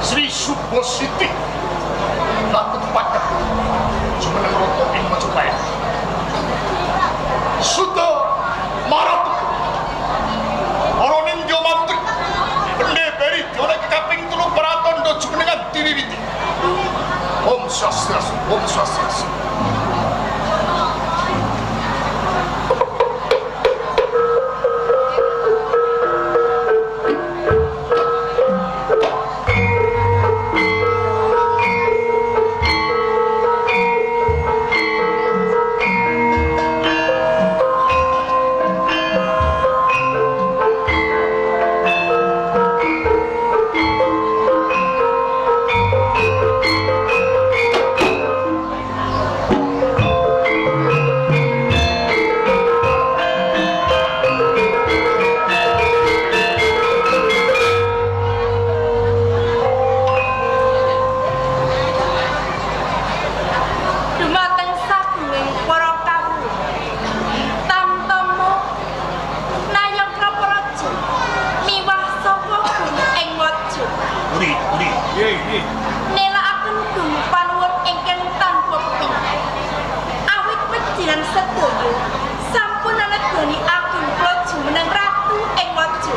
Sri Subositi Ratu Paket jumeneng rata ing Majapahit. Suta Maratu para nindya mantri pendhe beri dene kaping 3 pratandha jumenengan diwiwiti. Om Swastiastu, Om Swastiastu. Dumateng sagunging para kawula tamtama nayaka praja miwah saka bumi ing Maja. Uri, uri. Nggih, nggih. Nelakaken gung panuwun ingkang tanpa pepindhan awit panjenengan sedaya sampun anegani ageng kula jumeneng ratu ing Maja.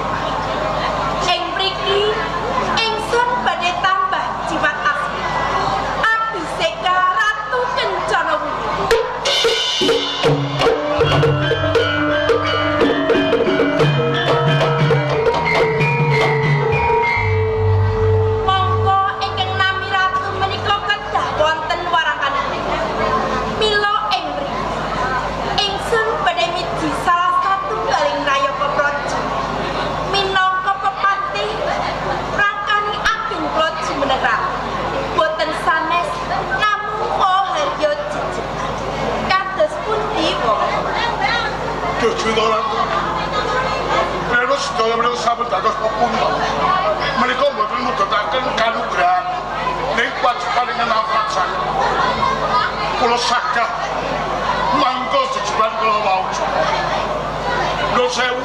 Ing mriki ingsun badhe tambah jimat asmi Abiseka Ratu Kencana Wuni. Mongko ingkang nami ratu menika kedah wonten warangkanipun. Mila ing mriki ingsun badhe miji salah satunggaling nayaka praja minangka pepatih rangkani ageng kula jumeneng ratu. Boten sanes namung harya jejeg. Kados pundi wong? Duh Juwita Ratu. Menika sedaya menika sampun dados pepunta. Menika mboten mudhutaken kanugrahan ning kewajiban ingkang laksana. Kula sagah mangga jejeban kula wau. Nuwun sewu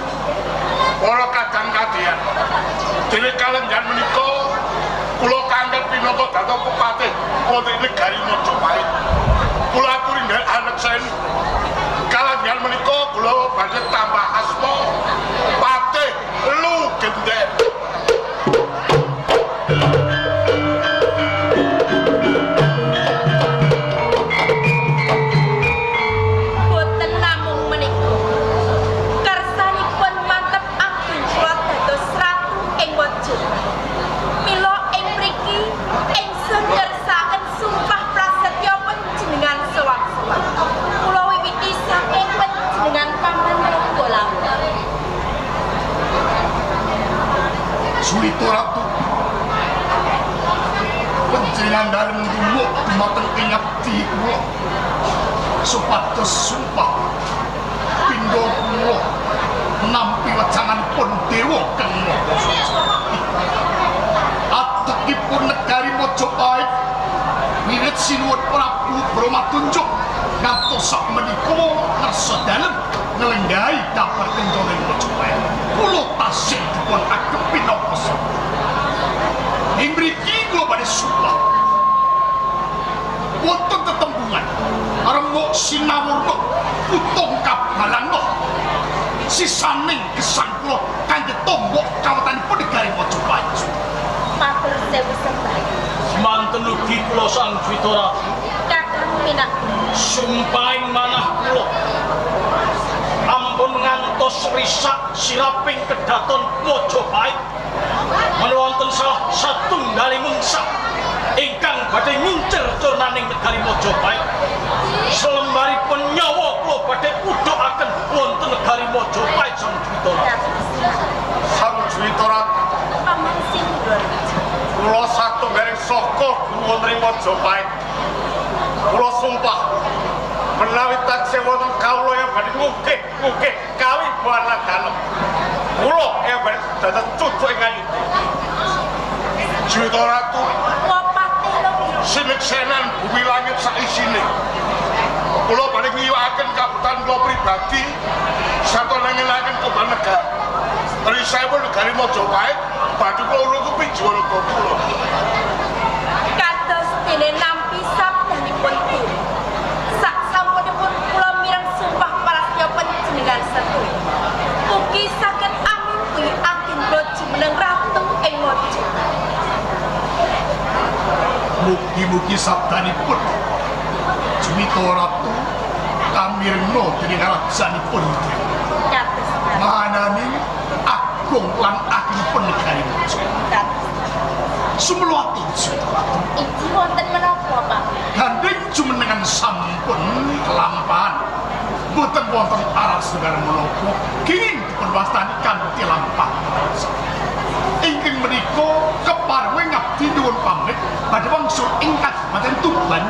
para kadang kadian. Dene kalenggan menika kula kangket pinangka dados pepatih wonten negari Majapahit. Kula aturi nderek anekseni. Kalenggan menika kula badhe tambah asma Patih Lu Gendeng. Boten namung menika. Kersanipun mantep ageng kula dados ratu ing Maja. Mila ing mriki ingsun ngersakaken sumpah prasetya panjenengan sewang-sewang. Kula wiwiti saking panjenengan paman Rangga Lawang. Juwita Ratu. Panjenengan dalem ndumuk dumateng ing abdi kula supados sumpah pindha kula nampi wejanganipun dewa kang maha suci. Atekipun negari Majapahit wiwit sinuwun Prabu Brahmatunjuk ngantos sak menika ngersa dalem nglenggahi kabar kencana ing Majapahit. Kula tasih dipun agem pinangka sapa. Ing mriki kula badhe sumpah wonten tetembungan remuk sinawurna putung kabalangna sisaning gesang kula kangge tombok kawetanipun negari Majapahit. Matur sewu sembah. Semanten ugi kula Sang Juwita Ratu. Kakang Minak. Sumpahing manah kula. Ampun ngantos risak siraping kedaton Majapahit. Menawi wonten salah satunggaling mungsa ingkang badhe ngincer curnaning negari Majapahit, selembaripun nyawa kula badhe udhukaken wonten negari Majapahit Sang Juwita Ratu. Sang Juwita Ratu, Paman Sindoro. Kula satunggaling saka guru wonten ing Majapahit. Kula sumpah menawi taksih wonten kawula yang badhe ngukih-ngukih kawibawan dalem. Kula yang badhe dados cucu ing Ayudya. Juwita Ratu, Wapatih Loki. Sineksenan bumi langit saisine. Kula badhe ngiwakaken kabutan kula pribadi sarta nengenaken kembang negara. Risahipun negari Majapahit Baju kula urung kuping juara kula. Kados dene nampi sabdanipun dewi. Sak sampunipun kula mireng sumpah parasya panjenengan sedaya. Mugi saged amimpi agenda jumeneng ratu ing Majapahit. Mugi-mugi sabdanipun Juwita Ratu kamirengna dening rajanipun dewi. Kados ngaten. Manani agung lan agengipun negari Majapahit. Kados. Sumluwati Juwita Ratu. Inggih wonten menapa, Pak? Gandeng jumenengan sampun kelampahan. Boten wonten aras negara menapa kenging dipun wastani kanthi lampah. Ingkang menika kepareng ngabdi nyuwun pamit badhe wangsul ing Kabupaten Tuban.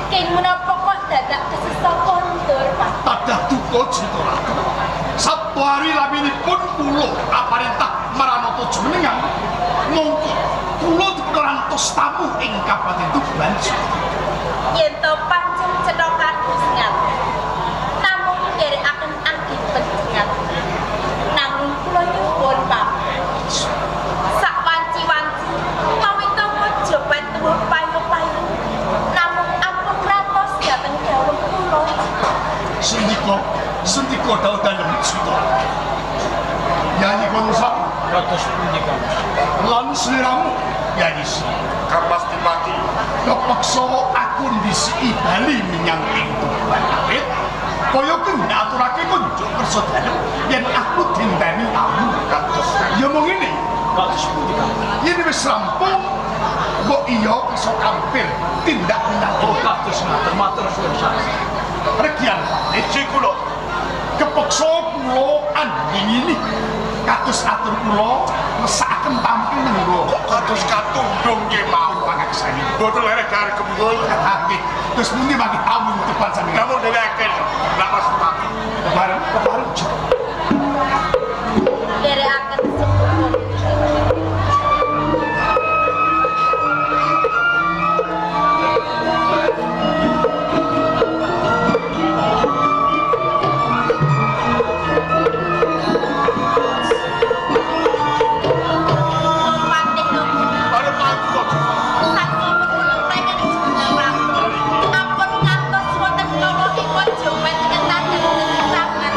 Keng menapa kok dadak kesesa kondur, Pak? Tadah duka Juwita Ratu. Sabtu hari laminipun kula kaparentah maranata jumenengan mongko kula dipun rantos tamu ing Kabupaten Tuban. Yen to pancen cetha kados ngaten. Namung nderekaken ageng panjenengan. Nanging kula nyuwun pamit. Sak wanci-wanci pawita Majapahit tuwuh payu-payu. Namung ampun ngratos dhateng dawuh kula. Sendika, sendika dawuh dalem Juwita. Yayi Konsa Kados pundi Kang? Lan sliramu Yayi Si. Kapas dipati. Kepeksa aku ndisiki bali menyang ing Tuban. Kaya kuwi aturake kunjuk kersa dalem yen aku dinteni tamu. Kados Ya mung ngene, Kados pundi Kang? yen wis rampung mbok iya kersa kampir tindak menyang Oh kados ngaten matur suwun sanget. Regian pamit Iji kula. kepeksa kula andingini kados atur kula mesakaken tampi nenggo Kok kados katundung kemawon. pangaksani. Boten lereh karo kembul. Nggih, terus pundi mangke tamu Tuban sami. Namun dherekaken lapas pati. Kepareng kepareng. Nderekaken sepuh. Patih nopo? Para paduka Ampun ngantos wonten kala ing Majapahit ingkang tandang keterangan.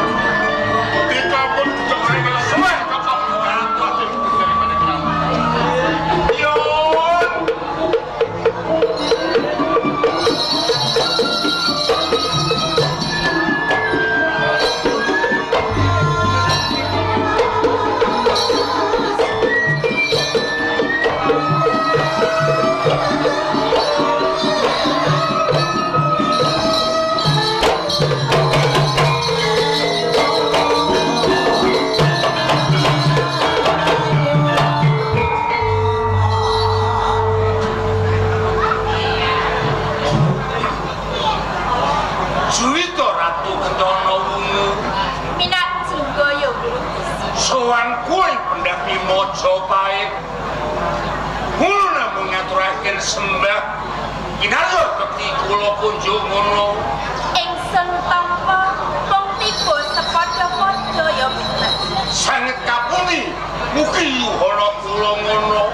Dikapun dicekake suwe kapal Yon. Juwita Ratu Kencana Wungu Minak jingga ya Guru. Sowan kuwi pendhapi Majapahit. Kula namung ngaturaken sembah kinarya bekti kula kunjuk ngono. Ingsun tampa mung tiba sepadha-padha ya minak. Sanget kapuni mugi yuhana kula ngono.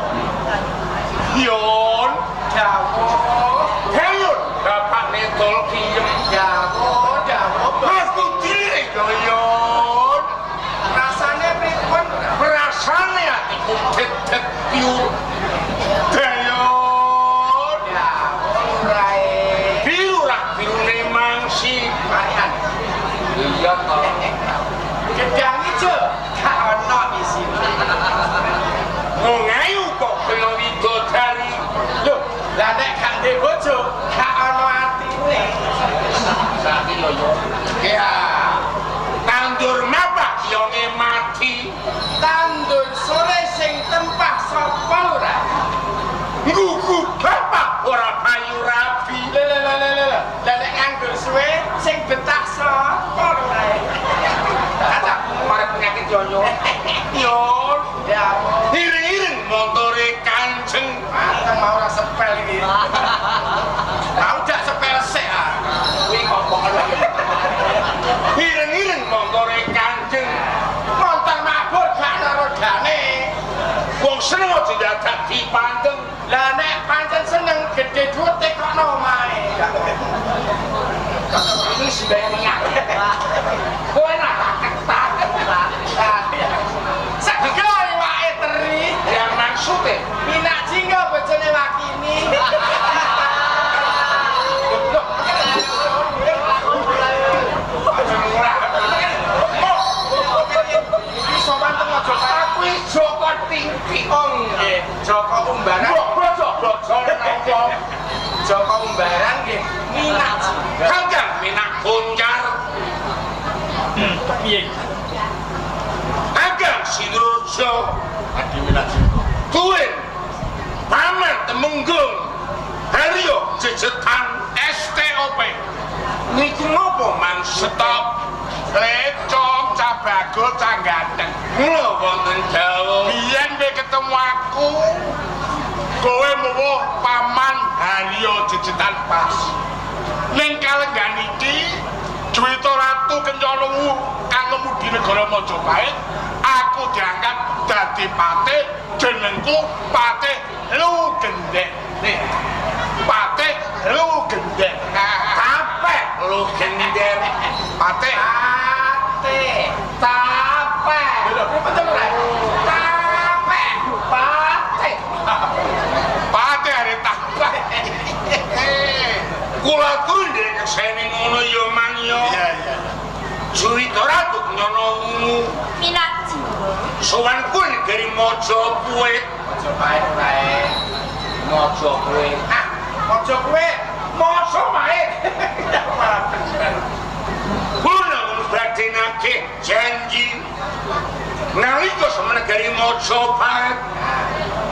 Yon Dawuh, Hayun bapak netol kiyem dawuh, dawuh. Aku diri yon. Rasane pripun? Rasane atiku dedeg piur. Dayon. Dawuh lurae. Biru rak birune mangsi. Marian. Iya to. Gedang ijo gak ono isine. Wong ayu kok kaya widodari. Lho, lah nek gak ndek bojo, gak ono atine. Saiki lho yo. Ya. Tandur mapak yonge mati. Tandur sore sing tempah sapa lurah? Nggugu bapak ora payu rabi. Lho lho lho lho lho. Lah nek nganggur suwe sing betah sapa lurah? Kata Para penyakit yoyo. Yon. dawuh. Ireng-ireng montore Kanjeng. Manteng mau ora sepel iki. Mau dak sepel sik ah. Kuwi ngomong lho. Ireng-ireng montore Kanjeng. Montor mabur gak ana rodane. dadak dipandeng. Lah nek pancen seneng gedhe dhuwit tekokno omahe. Ini sembahyang. Kowe nak ketak. Sego iwake teri. Yang maksudnya Minak jingga bojone Wakini. Iki sowan teng Majapahit. Aku Joko Tinggi. Oh nggih, Joko Umbaran. Mbok bojo bojo napa? Joko Umbaran nggih Minak Jingga. Kangkang minak goncar. Piye? Kangkang Sinurojo Adi Minak Jingga. Tuwin Paman Temenggung Haryo Jejetan STOP. Niku napa mang stop? Lecong cah bagul cah ganteng. Mula wonten dawuh. Biyen kowe ketemu aku, kowe muwuh Paman Haryo Jejetan pas. Ning kalenggan iki Juwita Ratu Kencana Wungu kang ngemudi negara Majapahit, aku diangkat dadi patih, jenengku Patih Lu Gendek. Nih, Patih Lu Gendek. Tape lu gender. Patih. Ate, tape. Lho, pripun to, Rek? Tape, pate. Patih hari tape. Kula turun dari kesene ngono ya mang ya. Iya, iya. Juwita Ratu Kencana Wungu Minak Jingga. sowan kuwi negeri Majapahit. Majapahit ora. Majapahit. Ah, Majapahit. Majapahit. Ya malah bener. Kula namung badhe nagih janji nalika semenegari Majapahit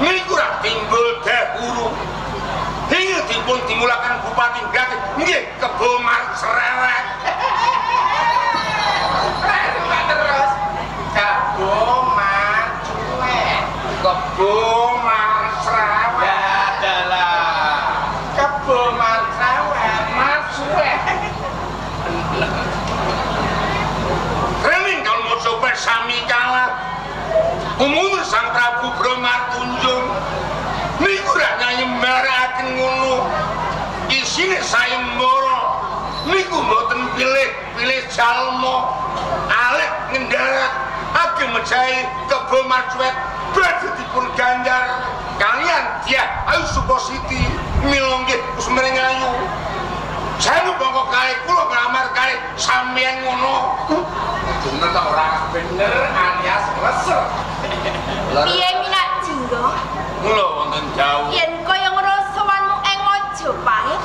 niku ra timbul dahulu hingga dipun timulaken Bupati Gratih nggih Kebo Marsrewet. Rek terus. Kebo Marcuwet. Kebo Marsrewet. Ya dalah. Kebo Marcuwet, Marcuwet. Rening kalau Majapahit sami kalah umum Sang Prabu Brahmatunjung niku ra nyayembaraken ngono isine sayembara niku mboten pilih-pilih jalma alit ngendarat ageng mejahi Kebo Marcuwet badhe dipun ganjar kalian Dyah Ayu Supositi mila nggih Kusmering Ayu. Janu bangka kae kula nglamar kae sampeyan ngono. Bener ta ora? Bener alias leser. Piye Minak Jingga? Mula wonten dawuh. Yen kaya ngono sowanmu ing Majapahit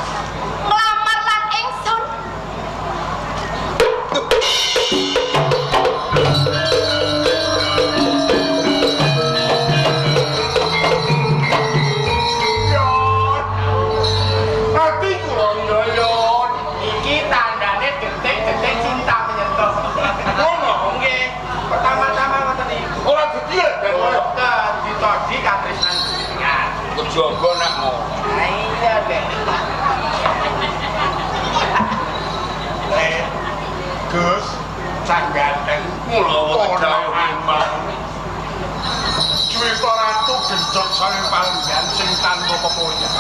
nglamar lan ingsun. Yon. Ati kula yon. Iki tandane detik-detik cinta menyentuh. Ngono. Nggih, pertama-tama ngoten niku. Ora dadi ben ora Boten ditodi katresnan jenengan. kejaga nak ngono. Lah iya, Dek. Gus, cah ganteng. Mula wonten dawuh Ponakan. Juwita Ratu genjot saking palenggan sing tanpa pepoyan.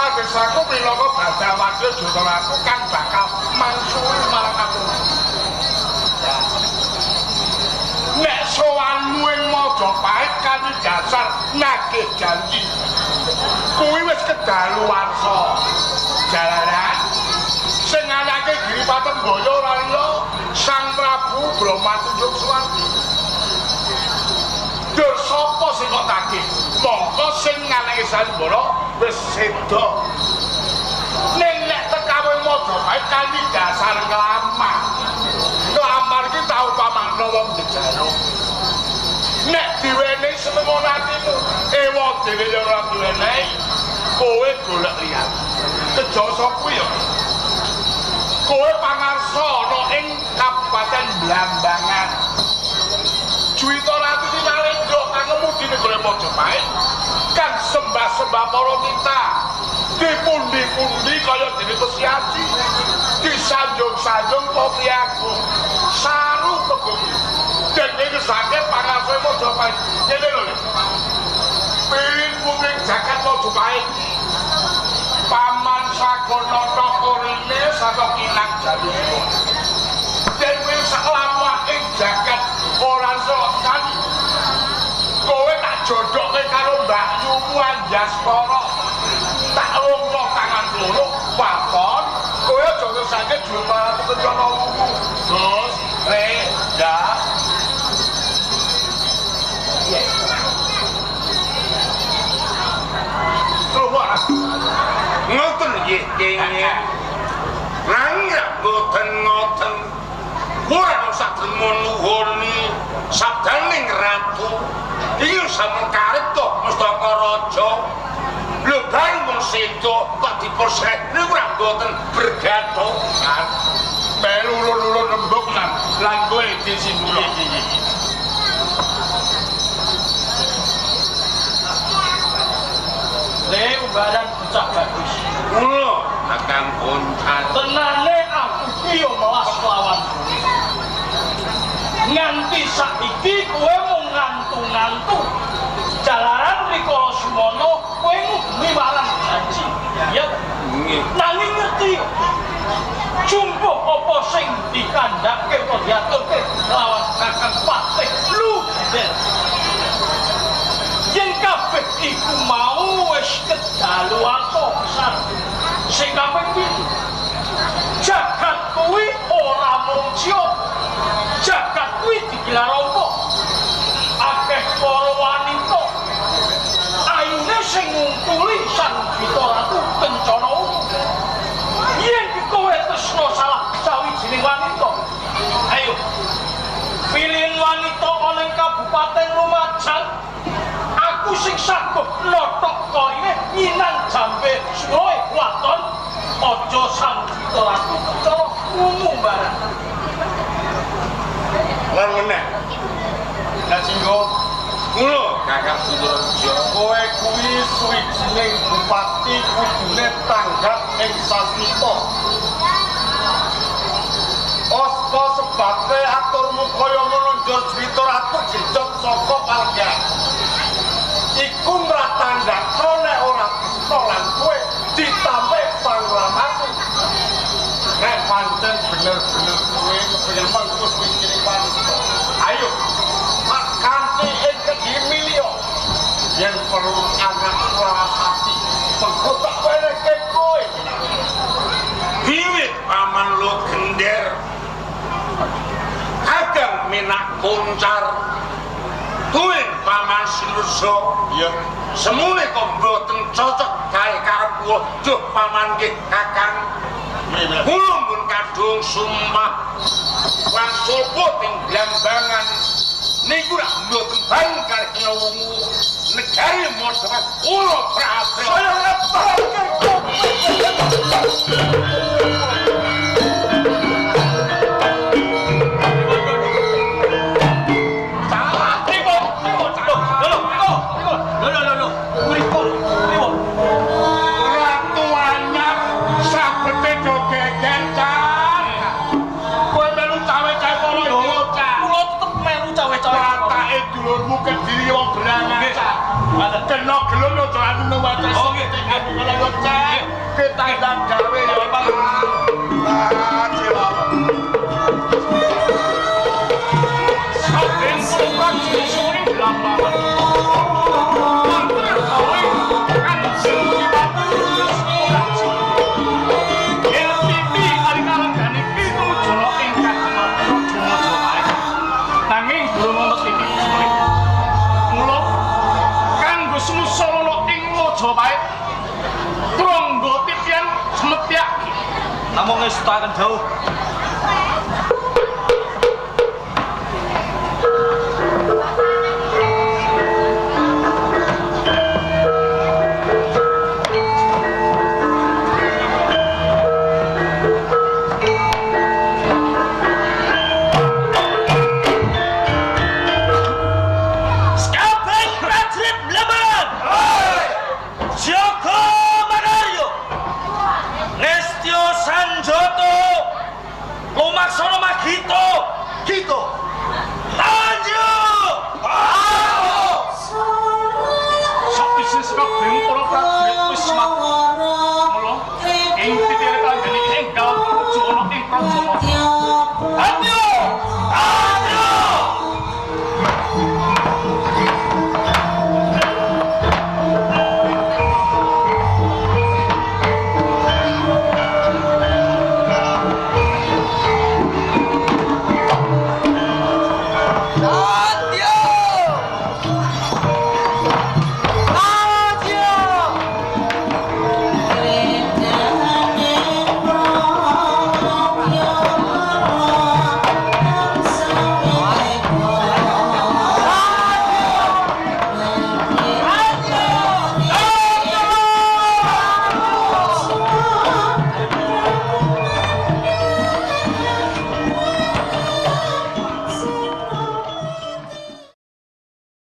Adesaku minangka badal wakil Juwita Ratu kang bakal mangsuli marang aku. Nek sowanmu ing Majapahit kanthi dasar nagih janji. Kuwi wis kedaluwarsa. Jalaran sing anake Giri Patembaya ora liya Sang Prabu Brahmatunjung Suwardi. Dur sapa sing kok tagih? Mongko sing nganake sayembara wis seda. Ning nek tekawe Majapahit kanthi dasar nglamar. Nglamar iki tau pamakna wong njejaluk. Nek diwenehi seneng atimu, ewa dene ya ora diwenehi, kowe golek liyan. Kejasa kuwi ya. Kowe pangarsa ana ing Kabupaten Blambangan. Juwita Ratu iki nalendra kang ngemudi negara Majapahit kang sembah-sembah para tita. Dipundi-pundi kaya dene pesiaji. Disanjung-sanjung para priyagung. Saru pegumi. Dan kowe ngersake pangarsa Majapahit. Ngene lho. Le. Pin putring jagat Majapahit. Paman Sagonata Korine saka Kinang Jalupa. Dan kowe saklama ing jagat ora sokan. Kowe tak jodohke karo Mbak Yumu Anjaskara. Tak lungguh tangan loro, waton. Kowe aja ngersake Jumpa Ratu Kencana Wungu. Terus, re, da. Terus ora? Ngoten nggih kenging. Nanging mboten ngoten. Ora usah trimo nuhoni sabdaning ratu. Iki sampun karep to Mustaka Raja. Lho baru mung sedo kok diposek niku ora mboten bergathokan. Melu ulun-ulun rembug lan lan kowe disindura. Le umbaran bocah bagus. Kula Kakang Koncat. Tenane aku ki yo melas lawan kowe. Nganti saiki kowe mung ngantu-ngantu. Jalaran rikala sumono kowe ngugemi marang janji. Ya. Nggih. Nanging ngerti yo. Jumpuh apa sing dikandhake utawa diaturke lawan Kakang Patih Lugel. Yen kabeh iku mau wis kedaluwarsa pisan. Sing kaping pitu. Jagat kuwi ora mung ciut. Jagat kuwi digelar apa? Akeh para wanita. Ayune sing ngungkuli Sang Bita Ratu Kencana Ungu. Yen kowe tresna salah sawijining wanita, ayo pilihan wanita ana ing Kabupaten Lumajang, aku sing saguh nothok korine nyinang jambe suroe waton, aja Sang Bita Ratu Kencana Ungu barang. Lan meneh. Lah jinggo Kula Kakang Buntaraja. kowe kuwi suwijining bupati kudune tanggap ing sasmita. Apa sebabe aturmu kaya ngono njur Jwita Ratu genjot saka palenggan. Iku mratandakno nek ora tresna lan kowe ditampik panglamarmu. Nek pancen bener-bener kowe kepengin mengku suwijining wanita. Ayo, tak kanthi ing Kediri milio. Yen perlu anak Larasati, mengko tak wenehke kowe. Wiwit Paman Logender Kakang Minak Koncar tuwin Paman Sinursa. Iya. Semune kok mboten cocok kae karep kula. Duh Paman nggih Kakang. Kula pun kadung sumpah wangsul ing Blambangan niku rak mboten bareng kalih wungu negari Majapahit kula prapra. Saya ngeparke kowe. Pripun? Lho lho, pripun? Lho lho lho lho. Pripun? Pripun? Ratu anyar sabete do geger can. Kowe melu cawe-cawe para iki cah. Kula tetep melu cawe-cawe. Watake dulurmu Kediri wong berangan cah. Ngaten. Kena gelem aja anu nang wajah. Oh, nggih. Aku kena cah. Ketandang gawe ya Pak. Ah, cilaka. Saben kula suri Blambangan. Wonten gawe Kanjeng Ki Yen titi kali-kalenggane ki tumujana ing kagungan Raja Majapahit. Nanging durung ana titi semelih. Mula kanggo semusa ing Majapahit, Trangga titian semetyake. Namung ngestakaken dawuh. Kabeh prajurit Blambangan. Joko Makaryo. Nestyo Sanjoto. saka